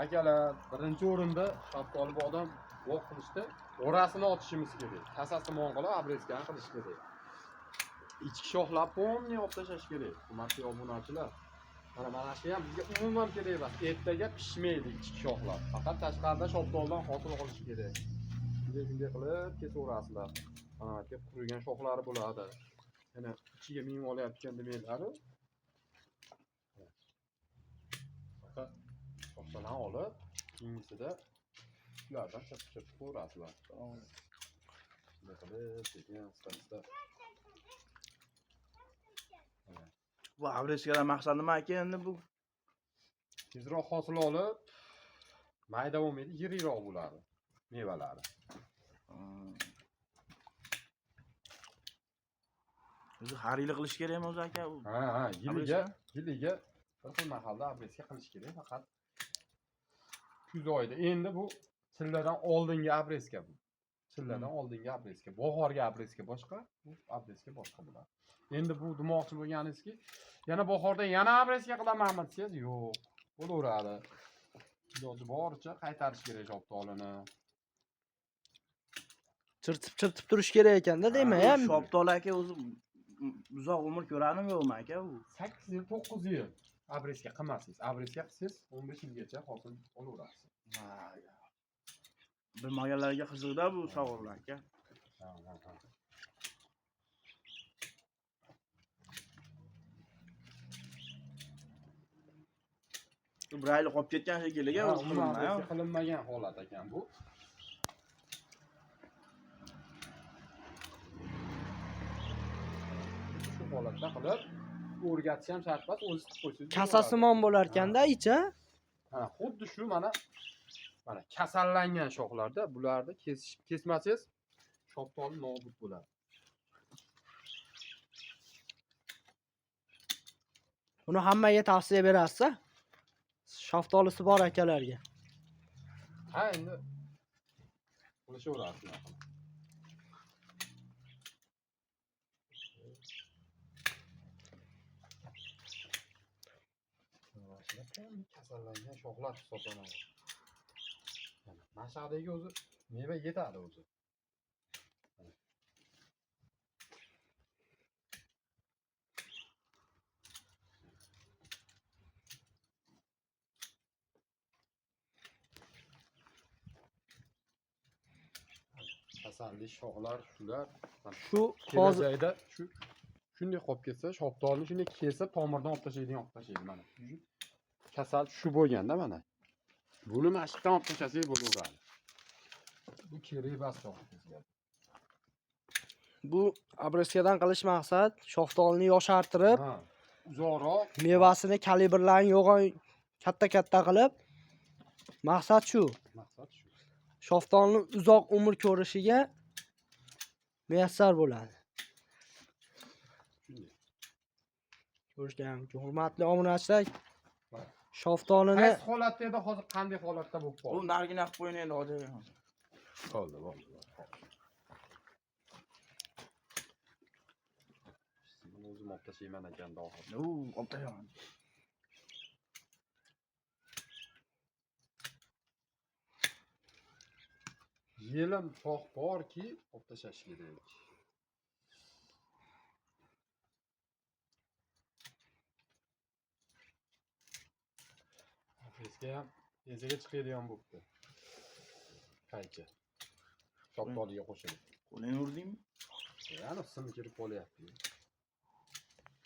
Akalar, birinchi o'rinda shaftoli bog'dan bog' qilishda orasini ochishimiz kerak. Kasasimon qilib obrezkani qilish kerak. Ichki shoxlar полный olib tashlash kerak. Hurmatli obunachilar. Mana shu ham bizga umuman kerak emas. Ertaga pishmaydi ichki shoxlar. Faqat tashqarida shaftoldan hosil olish kerak. Shunday qilib kesaverasizlar. Mana bu yerga qurigan shoxlari bo'ladi. Yana ichiga meva olayotgan demaylar. Faqat shoxchalarni olib, keyingisida shulardan chap-chap ko'rasizlar. Shunday qilib, sekin asta-asta. Bu obrezkadan maqsad nima aka endi bu? Tezroq hosil olib, mayda bo'lmaydi, yirikroq bo'ladi mevalari. O'zi har yili qilish kerakmi o'zi aka? Ha, yiliga bir xil mahalda obrezka qilish kerak, faqat kuz oyida. Endi bu chilladan oldingi obrezka bu. Chilladan oldingi obrezka, bahorgi obrezka boshqa, bu obrezka boshqa bo'ladi. Endi bu demoqchi bo'lganingizki, yana bahorda yana obrezka qilamanmi desangiz, yo'q, bo'laveradi. Iloji boricha qaytarish kerak shaftolini. Chirtib-chirtib turish kerak ekanda, demak, Bu ha? Shaftoli aka o'zi uzoq umr ko'radimi yo'qmi aka u? 8 yil, 9 yil obrezka qilmasangiz, obrezka qilsangiz 15 yilgacha hosil olaverasiz. Bilmaganlarga qiziqda bu savollar aka. Ha. Bir oylik qolib ketgan shekilli Ha, umuman obrezka qilinmagan holat ekan bu. Shu holatda qilib o'rgatish ham shart emas, o'zingiz qilib qo'ysangiz. Kasasimon bo'lar ekanda ichi. Ha, xuddi shu mana kasallangan shoxlarda bularni kesmasangiz shaftoli nobud bo'ladi. Buni hammaga tavsiya berasiz-a? Shaftolisi bor akalarga. Ha, endi qilishaverasiz shunaqa. Kasallangan shoxlar hisoblanadi. Mana shu yoqdagi o'zi meva yetadi o'zi. Kasallik shoxlar shular. Shu hozir Kelajakda shu shunday qolib ketsa, shaftolini shunday kesib tomirdan olib tashlaydigan olib tashlaydi mana. Kasal shu bo'lganda mana. Buni mana shu yerdan olib tashlasak bo'laveradi. Bu kerak emas shox bizga. Bu obrezkadan qilish maqsad shaftolini yoshartirib, uzoqroq mevasini kalibrlarini yo'g'on katta-katta qilib, maqsad shu. Maqsad shu. Shaftolini uzoq umr ko'rishiga muyassar bo'ladi. Shunday. Ko'rishgan mumkin. Hurmatli obunachilar, shaftolini Qaysi holatda edi, hozir qanday holatda bo'lib qoldi? U narigini qilib qo'ying endi hozir. Bo'ldi. Buni o'zim olib tashlayman ekanda oxiri. U olib tashlayman. Yelim shox borki, olib tashlash kerak. Obrezka ham pensiyaga chiqadigan bo'pti. Qaychi. Shaftoliga qo'shilib. Qo'lingni urdingmi? Ya'ni sim kirib qolyapti.